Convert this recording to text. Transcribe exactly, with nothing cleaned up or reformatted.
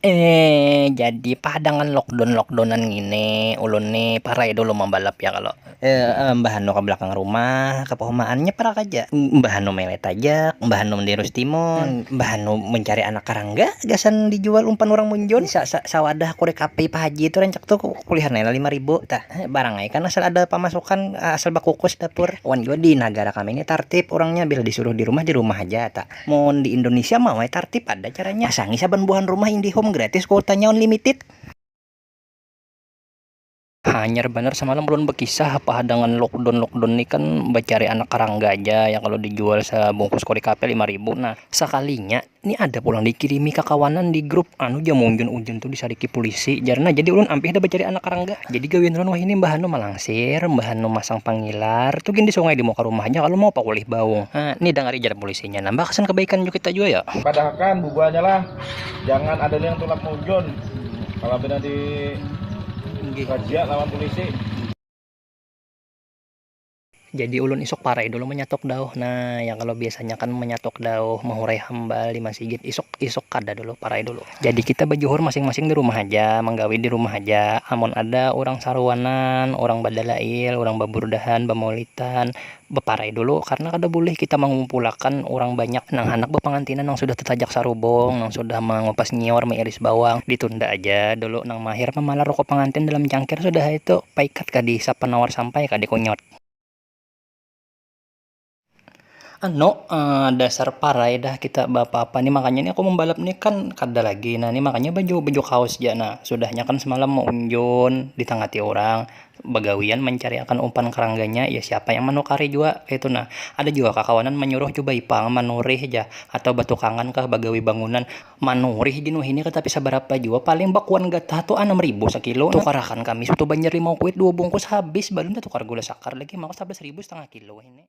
Eh, jadi padangan lockdown-lockdownan ngini, ulun ni parai dulu mambalap ya kalo. Eh, eh, mbah anu ka belakang rumah, ka pahumaannya parak aja. Mbah anu melet aja, mbah anu mendirus timun, mbah anu mencari anak karangga, gasan dijual umpan urang munjun. Sa, sa, sawadah korek api Pak Haji itu rancak tu ku, kulihan ai lah lima ribu. Tah, eh, barang ai kan asal ada pamasukan, asal bakukus dapur. Wan jua di nagara kami ni tartib urangnya, bila disuruh di rumah, di rumah aja, ta. Mun di Indonesia mah wai tartib ada caranya. Pasangi saban buhan rumah IndiHome gratis kuotanya unlimited. Hanyar banar samalam ulun bakisah apa hadangan lockdown-lockdown ni kan bacari anak karangga aja ya kalau dijual sabungkus korek api lima ribu. Nah, sakalinya ni ada pulang dikirimi kakawanan di grup anu ja munjun-unjun tu disariki polisi jarna. Jadi ulun ampih dah bacari anak karangga. Jadi gawian ulun wahini mbah anu malangsir, mbah anu masang pangilar, tu gin di sungai di muka rumah aja kalau mau pakulih baung. Nah, ni dangari jar polisinya. Nambah kesan kebaikan jua kita jua ya. Padahakan bubuhannya lah, jangan ada yang tulak munjun. Kalau bina di razia lawan polisi. Jadi ulun isuk parai dulu manyatok dauh. Nah, ya kalau biasanya kan manyatok dauh, mahurai hambal di masigit, isuk, isuk kada dulu, parai dulu. Jadi kita bajuhur masing-masing di rumah aja, manggawi di rumah aja. Amun ada urang saruanan, urang badalail, urang baburdahan, bamaulitan, baparai dulu, karena kada bulih kita mangumpulakan urang banyak nang handak bapangantinan, nang sudah tatajak sarubung, nang sudah mangupas nyiur, mairis bawang, ditunda aja dulu. Nang mahir mamalar rukuk pangantin dalam cangkir, sudah itu paikat ka di sapanawar sampai ka di kunyut. Anu, eh, dasar parai dah kita bapa-apa ni, makanya ni aku mambalap ni kan kada lagi. Nah, ni makanya baju, baju kaos ja. Nah, sudahnya kan semalam maunjun ditangati urang, bagawian mancari akan umpan karangganya, ya siapa yang manukari jua kaitu. Nah, ada jua kakawanan manyuruh jua baipang manurih ja atau batukangan kah bagawi bangunan. Manurih gin wahini katapi sabarapa jua, paling bakuan gatah tu anam ribu sakilo. Tukarakan kami soto Banjar limau kuit dua bungkus habis, balum tatukar gula sakar lagi, maka sabelas ribu setengah kilo wahini.